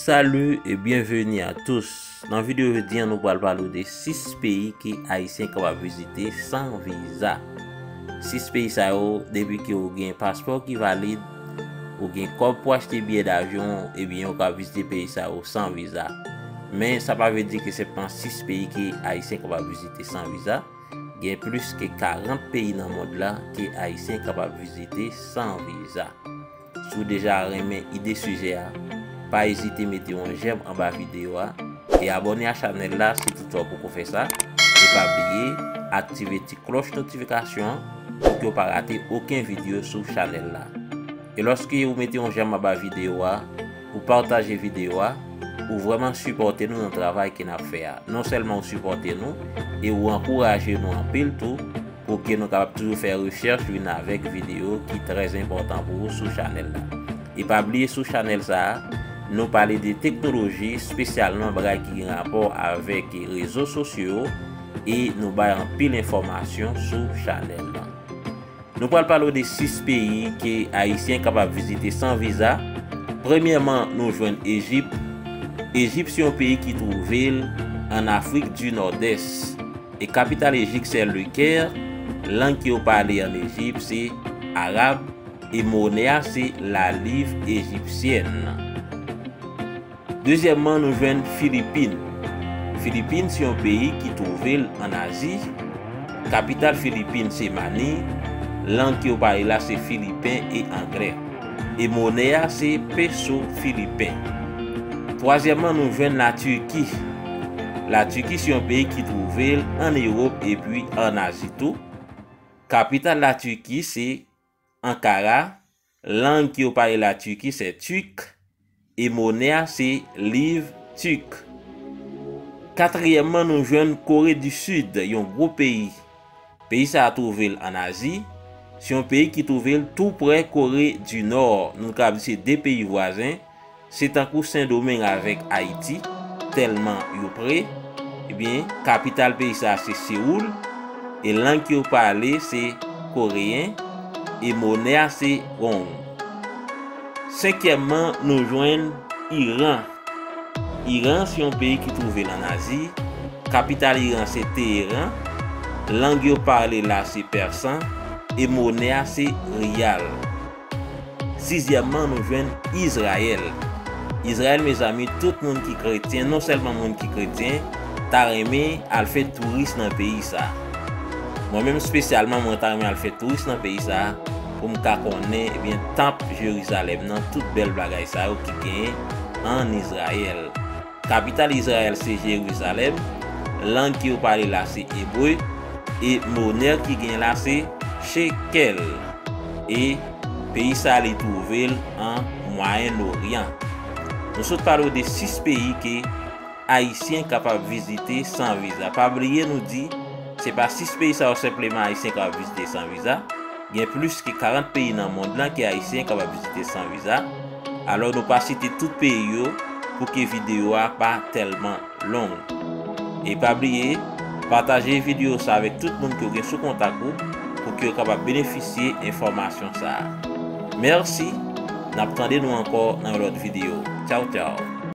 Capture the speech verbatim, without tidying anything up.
Salut et bienvenue à tous. Nan videyo jodi a, nou pral pale w de sis peyi ke Ayisyen kapab vizite san viza. Sis peyi sa yo, depi ke w gen paspò ki valid, ou gen kòb pou achte biyè davyon, ebyen, ou ka vizite peyi sa yo san viza. Men, sa pa vle di ke se pa sis peyi ke Ayisyen kapab vizite san viza. Gen plis ke karant peyi nan mond la ke Ayisyen kapab vizite san viza. Si w deja renmen ide sijè a, pa ezite mete yon jèm anba videyo a e abòne a chanèl la si toutfwa w poko fè sa. E pa bliye aktive ti klòch notifikasyon an pou ke w pa rate okenn videyo sou chanèl la. E lòske ou mete yon jèm anba videyo a, ou pataje videyo a, ou vrèman sipòte nou nan travay ke n ap fè a. Non sèlman ou sipòte nou, e ou ankouraje nou anpil tou, pou ke nou kapab toujou fè rechèch vin avèk videyo ki trè enpòtan pou ou sou chanèl la. E pa bliye sou chanèl sa a, nou pale de teknoloji, espesyalman bagay ki gen rapò avèk rezo sosyo yo, e nou bay anpil enfòmasyon sou chanèl la. Nou pral pale w de sis peyi ke Ayisyen kapab vizite san viza. Premyèman, nou jwenn Ejip. Ejip se yon peyi ki twouve l ann Afrik di Nòdès. E kapital Ejip se Le Caire. Lang ke yo pale ann Ejip se arab. E monè a se laliv ejipsyèn. Dezyèmman, nou jwenn Filipin. Filipin se yon peyi ki twouve l ann Azi. Kapital Filipin se Manil. Lang ke yo pale la se filipen e anglè. E monè a se peso filipen. Twazyèmman, nou jwenn Latiki. Latiki se yon peyi ki twouve l ann Ewòp epi ann Azi tou. Kapital Latiki se Ankara. Lang ke yo pale Latiki se tik. E monè a se liv tik. Katriyèmman, nou jwenn Kore di Sid, yon gwo peyi. Peyi sa a twouve l ann Azi. Se yon peyi ki twouve l tou prè Kore di Nò. Nou ka di se de peyi vwazen. Se tankou Sendomeng avèk Ayiti, tèlman yo pre. Ebyen, kapital peyi sa a se Sewoul. E lang ke yo pale se koreyen. E monè a se won. Senkyèmman, nou jwenn Iran. Iran se yon peyi ki twouve l ann Azi. Kapital Iran se Teheran. Lang yo pale la se pèsan. E monè a se riyal. Sizyèmman, nou jwenn Izrayèl. Izrayèl, mezanmi, tout moun ki kretyen, non sèlman moun ki kretyen, ta renmen al fè touris nan peyi sa a. Mwen menm, espesyalman, mwen ta renmen al fè touris nan peyi sa a pou m ka konnen, ebyen, tanp Jerizalèm nan, tout bèl bagay sa yo ki genyen ann Izrayèl. Kapital Izrayèl se Jerizalèm. Lang ke yo pale la se ebre. E monè ki gen la se shekèl. E peyi sa a, li twouve l an Mwayen Oryan. Nou sot pale w de sis peyi ke Ayisyen kapab vizite san viza. Pa bliye nou di, se pa sis peyi sa yo senpleman Ayisyen kapab vizite san viza. Gen plis ke karant peyi nan mond lan ke Ayisyen kapab vizite san viza. Alò, nou pa site tout peyi yo pou ke videyo a pa tèlman long. E pa bliye, pataje videyo sa avèk tout moun ke w gen sou kontak ou pou ke yo kapab benefisye enfòmasyon sa a. Mèsi, n ap tande nou ankò nan yon lòt videyo. Tchaw, tchaw.